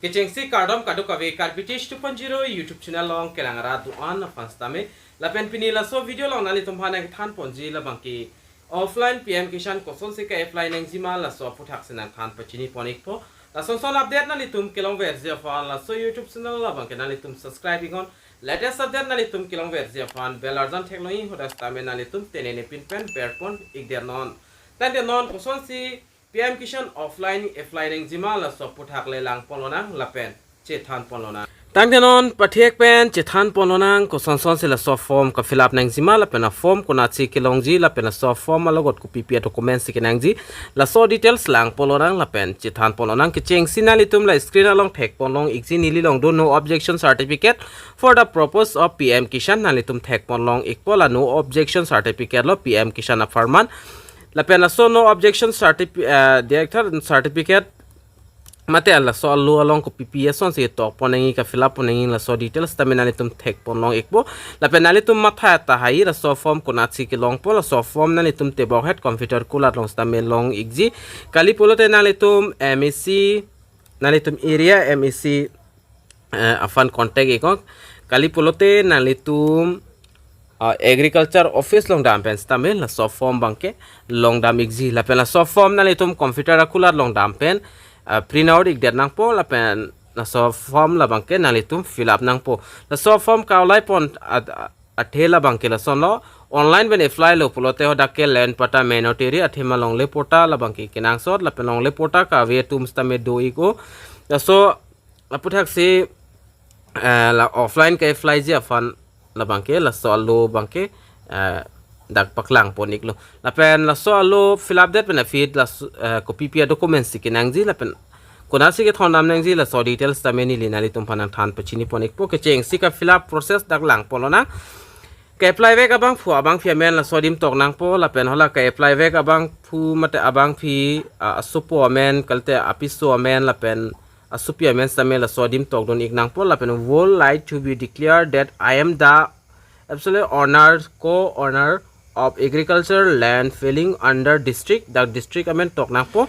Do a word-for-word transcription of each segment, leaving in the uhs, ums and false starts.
Kechengsi kardom kadokave Karbi Tech two point zero YouTube channel along kelang arat do-an aphan sitame. Lapen pini laso video along nanglitum aphan nangthan ponji labangke offline P M Kisan kosonsi ke-apply nangjima laso aputhaksi nangthan pachini pon ikpo. Lasonson update nanglitum kelongverji aphan laso YouTube channel labangke nanglitum subscribe iknon. Latest update nanglitum kelongverji aphan bell arjan theklong ik, hadak sitame nanglitum tenene pin pen ber pon ikdet non. Tangte non kosonsi P M Kisan offline apply nangjima laso aputhak le lang ponlonang lapen chethan ponlonang. Tangte non pathek pen chethan ponlonang kosonsonsi laso form ka-fill up nangjima lapen a-form konatsi kelongji lapen laso form alogot kopipi a-documents si kenangji, laso details lang ponlonang lapen chethan ponlonang. Kechengsi nanglitum la screen along thek ponlong ikji, neli along do no objection certificate for the purpose of P M Kisan, nanglitum thek ponlong ikpo, la no objection certificate lo P M Kisan apharman. Lapen laso no objection certifi-, eh, director certificate mate laso alo along kopipi asonsi tok pon nangji, ka-fill up pon nangji, laso details sitame nanglitum thek ponlong ikpo. Lapen nanglitum matha tahai laso form konatsi kelongpo, laso form nanglitum tebok het computer kulat along sitame long ikji. Kali pulote nanglitum M A C, nanglitum area M A C, eh, aphan contact iknon. Kali pulote nanglitum, ah, agriculture office along dam pen sitame laso form abangke long dam ikji. Lapen laso form nanglitum computer akulat along dam pen, ah, print out ikdet nangpo lapen laso form labangke nanglitum fill up nangpo. Laso form ka-apply pon at-, athe labangke lasonlo, online pen apply lo pulote hadak ke land patta main notary athema longle patta labangke kenangsot lapen longle patta kave atum sitame do iknon. Laso aputhaksi, eh, la offline ka-apply ji aphan labangke laso alo abangke, eh, dak paklang pon iklo. Lapen laso alo fill up det pen aphi laso, eh, kopipi a-documents si kenangji lapen konatsi kethondam nangji, laso details sitame neli nanglitum aphan nangthan pachini pon ikpo. Kechengsi ka-fill up process dak lang ponlonang. Ka-apply vek abangphu abangphi amen laso adim tok nangpo lapen hala ka-apply vek abangphu mate abangphi, ah, asopo amen, kalite apiso amen lapen asopi amen sitame laso adim tokdun ik nangpo lapen would like to be declared that I am the absolute owner, co-owner of agriculture land falling under district, dak district amen tok nangpo.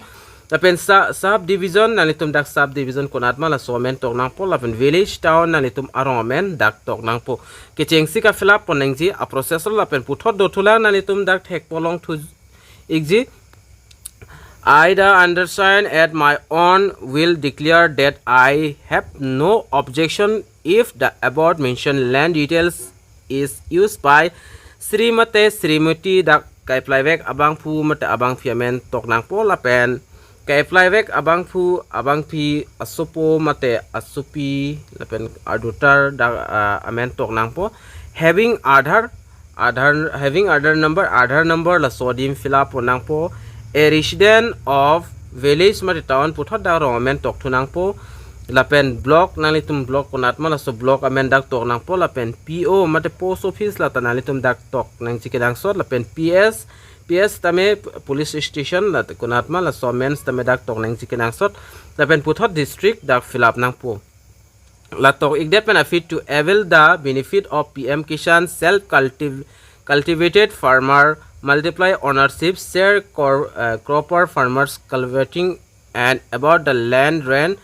Lapen sa-, sub division, nanglitum dak sub division konatma laso amen tok nangpo lapen village, town, nanglitum arong amen dak tok nangpo. Kechengsi ka-fill up pon nangji a-process lo lapen puthot dothulang, nanglitum dak thek ponlong thu ikji. I, the undersigned, at my own will declare that I have no objection if the above mentioned land details is used by Sri mate Srimati, dak ka-apply vek abangphu mate abangphi amen tok nangpo lapen ka-apply vek abangphu abangphi asopo mate asopi lapen adutar dak, ah, amen tok nangpo. Having Aadhaar, Aadhaar, having Aadhaar number, Aadhaar number laso adim fill up pon nangpo. A resident of village mate town puthot dak rong amen tok thu nangpo. Lapen block, nanglitum block konatma laso block amen dak tok nangpo. Lapen P O mate post office lata nanglitum dak tok nangji kenangsot. Lapen P S, P S tame police station lata konatma laso amen tame dak tok nangji kenangsot. Lapen puthot district dak fill up nangpo. La tok ikdet pen aphi to avail the benefit of P M Kisan self cultiv-, cultivated farmer multiply ownership share cor-, uh, cropper farmers cultivating and about the land rent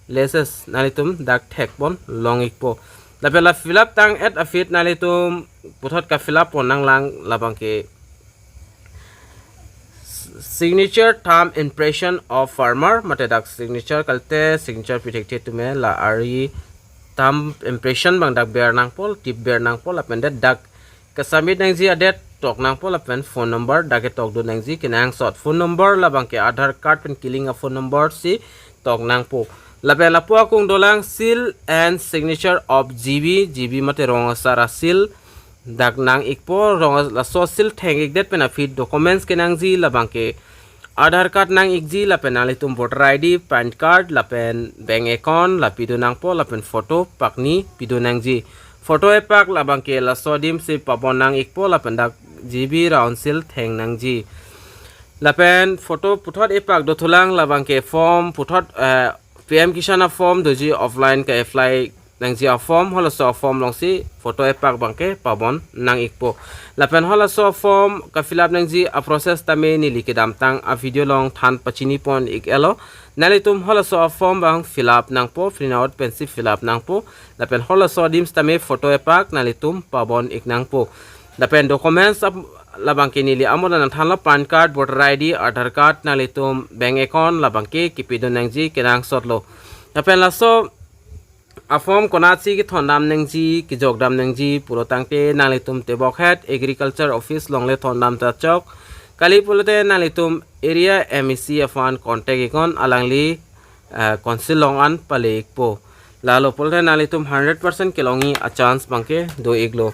leases, nanglitum dak thek ponlong ikpo. Lapen la fill up tang-et aphi nanglitum puthot ka-fill up pon nanglang labangke signature thumb impression of farmer mate dak signature kalite signature pi thekthe atum la ari thumb impression abang dak ber nangpo, tip ber nangpo lapen det dak ka-submit nangji adet tok nangpo lapen phone number dak ketokdun nangji kenangsot. Phone number labangke Aadhaar card pen kelink a-phone number si tok nangpo. Lapen lapu akung dolang seal and signature of G B, G B mate rong asar a-seal dak nang ikpo. Rong as-, laso seal theng ikdet pen aphi documents kenangji labangke Aadhaar card nang ikji lapen nanglitum voter I D, PAN card lapen bank account la pidun nangpo lapen photo pakni pidun nangji. Photo epak labangke laso adim si pabon nang ikpo lapen dak G B round seal theng nangji. Lapen photo puthot epak dothulang labangke form puthot, eh, P M Kisan a-form doji offline ka-apply nangji a-form, halaso a-form alongsi photo epak abangke pabon nang ikpo. Lapen halaso a-form ka-fill up nangji a-process tame neli kedamtang a-video along than pachini pon ik-elo. Nanglitum halaso a-form abang fill up nangpo, print out pensi fill up nangpo. Lapen halaso adim sitame photo epak nanglitum pabon ik nangpo. Lapen documents ap-, labangke neli amona nangthanlo, PAN card, voter I D, Aadhaar card, nanglitum bank account labangke kipidun nangji kenangsotlo. Lapen laso a-form konatsi kethondam nangji, kejokdam nangji pulo tangte nanglitum tebokhet Agriculture Office along le thondam ta chok. Kali pulote nanglitum area M A C aphan contact iknon, alangli, eh, council along an pale ikpo. Lalo pulote nanglitum hundred percent kelongji a-chance abangke do iklo.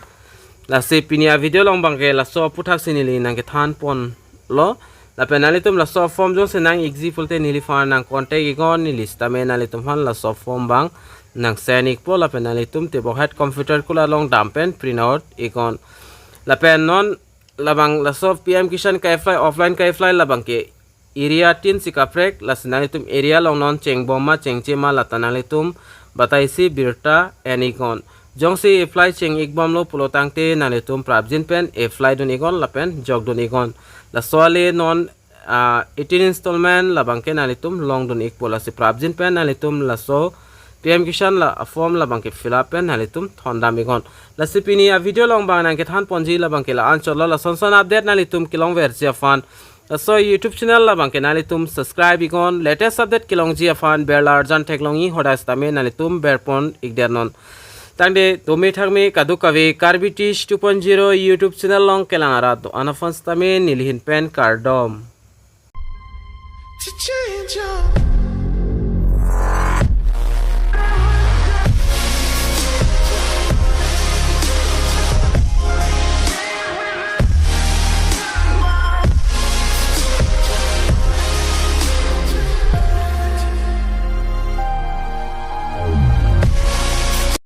Lasi pini a-video along abangke laso aputhaksi neli nangkethan ponlo. Lapen nanglitum laso form jongsi nang ikji pulote neliphan nang contact iknon, neli sitame nanglitumphan laso form abang nang send ikpo. Lapen nanglitum tebokhet computer kulat along dam pen print out iknon. Lapen non labang laso P M Kisan ka-apply, offline ka-apply labangke area tin si kaprek, lasi nanglitum area along non chengbom ma chengche ma lata nanglitum bataisi birta en iknon. Jongsi apply cheng ikbomlo pulo tangte nanglitum prapjin pen apply dun iknon lapen jokdun iknon. Laso ale non, ah, eighteen installment labangke nanglitum longdun ikpo, lasi prapjin pen nanglitum laso P M Kisan la a-form labangke fill up pen nanglitum thondam iknon. Lasi pini a-video along abang nangkethan ponji labangke la-anchotlo, lason son update nanglitum kelongverji aphan laso YouTube channel labangke nanglitum subscribe iknon. Latest update kelongji aphan berla arjan theklongji, hodai sitame nanglitum berpon ikdetnon. Tangte dome thakme kadokave Karbi Tish two point zero YouTube channel along kelang arat do-an aphan sitame neli ahin pen kardom.